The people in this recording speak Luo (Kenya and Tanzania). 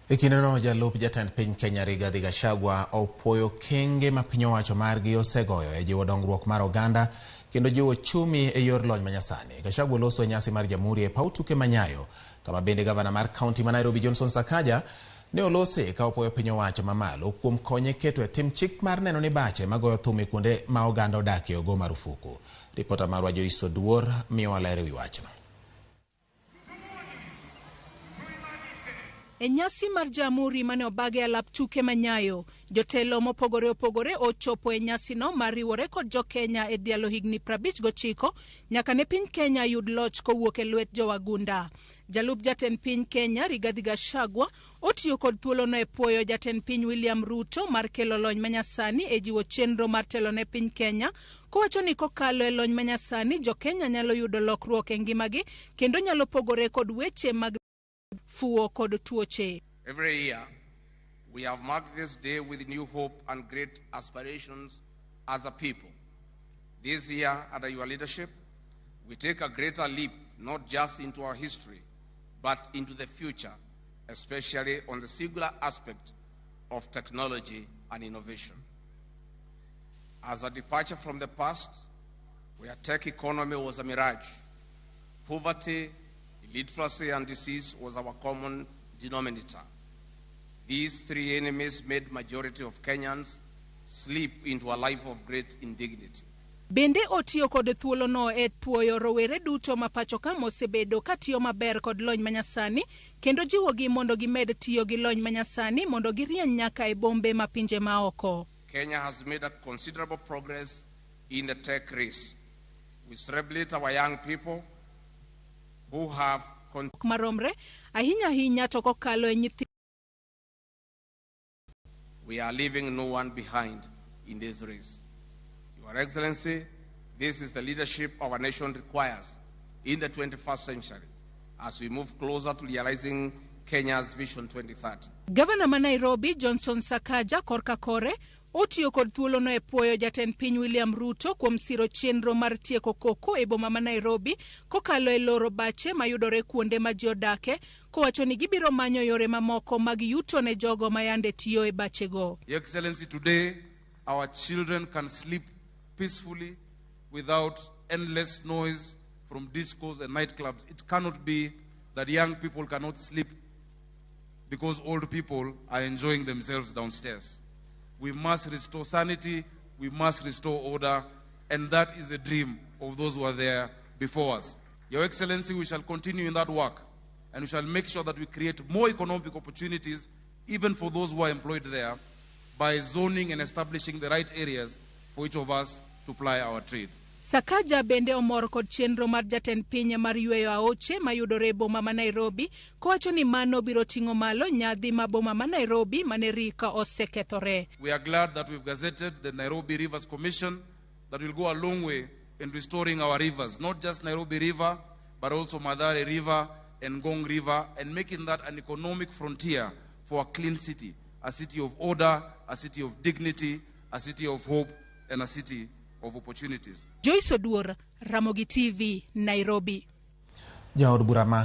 E kindeno jalup jatend piny Kenya Rigathi Gachagua opuoyo okenge ma piny owacho margi osegoyo e jiwo dongruok mar oganda kendo jiwo ochumi e yor lony manyasani. Gachagua oloso e nyasi mar Jamhuri e paw tuke ma Nyayo kama bende gavana mar kaunti ma Nairobi Johnson Sakaja ne olose ka opuoyo piny owacho mamalo kuom konye keto e tim chik mar neno ni bache magoyo thum e kuonde ma oganda odakie ogo marufuku. Ripota marwa Joyce Oduor miyowa ler e wi wachno. E nyasi mar Jamhuri mane obag e alap tuke ma Nyayo, jotelo mopogore opogore ochopo e nyasino mar riwore kod jo-Kenya e dhialo higni 59 nyaka ne piny Kenya yud loch kowuok e lwet jowagunda. Jalup jatend piny Kenya Rigathi Gachagua otiyo kod thuolono e puoyo jatend piny William Ruto mar kelo lony manyasani e jiwo chenro mar telo ne piny Kenya kowacho ni kokalo e lony manyasani jo-Kenya nyalo yudo lokruok e ngimagi kendo nyalo pogore kod weche mag fuwo kod tuoche. Every year, we have marked this day with new hope and great aspirations as a people. This year, under your leadership, we take a greater leap not just into our history, but into the future, especially on the singular aspect of technology and innovation. As a departure from the past, where tech economy was a mirage, poverty, illiteracy, and disease was our common denominator. These three enemies made majority of Kenyans slip into a life of great indignity. Bende otiyo kod thuolono e puoyo rowere duto ma pachoka mosebedo katiyo maber kod lony manyasani kendo jiwogi mondo gimed tiyo gi lony manyasani mondo girieny nyaka e bombe ma pinje maoko. Kenya has made a considerable progress in the tech race. We celebrate our young people who have maromre ahinya ahinya to kokalo e nyithi We are leaving no one behind in this race. Your Excellency, this is the leadership our nation requires in the 21st century as we move closer to realizing Kenya's Vision 2030. Gavana ma Nairobi Johnson Sakaja korka kore otiyo kod thuolono e puoyo jatend piny William Ruto kuom siro chenro mar tieko koko e boma ma Nairobi kokalo e loro bache mayudore kuonde ma ji odake kowacho ni gibiro manyo yore mamoko mag yuto ne jogo ma yande tiyo e bachego. Your Excellency, today our children can sleep peacefully without endless noise from discos and nightclubs. It cannot be that young people cannot sleep because old people are enjoying themselves downstairs. We must restore sanity, we must restore order, and that is the dream of those who are there before us. Your Excellency, we shall continue in that work, and we shall make sure that we create more economic opportunities, even for those who are employed there, by zoning and establishing the right areas for each of us to ply our trade. Sakaja bende omor kod chenro mar jatend piny mar yweyo aoche mayudore e boma ma Nairobi kowacho ni mano biro ting'o malo nyadhi ma boma ma Nairobi mane rik osekethore. We are glad that we've gazetted the Nairobi Rivers Commission that will go a long way in restoring our rivers, not just Nairobi River, but also Mathare River and Ngong River, and making that an economic frontier for a clean city, a city of order, a city of dignity, a city of hope, and a city of opportunities. Joyce Oduor, Ramogi TV, Nairobi. Jaod bura ma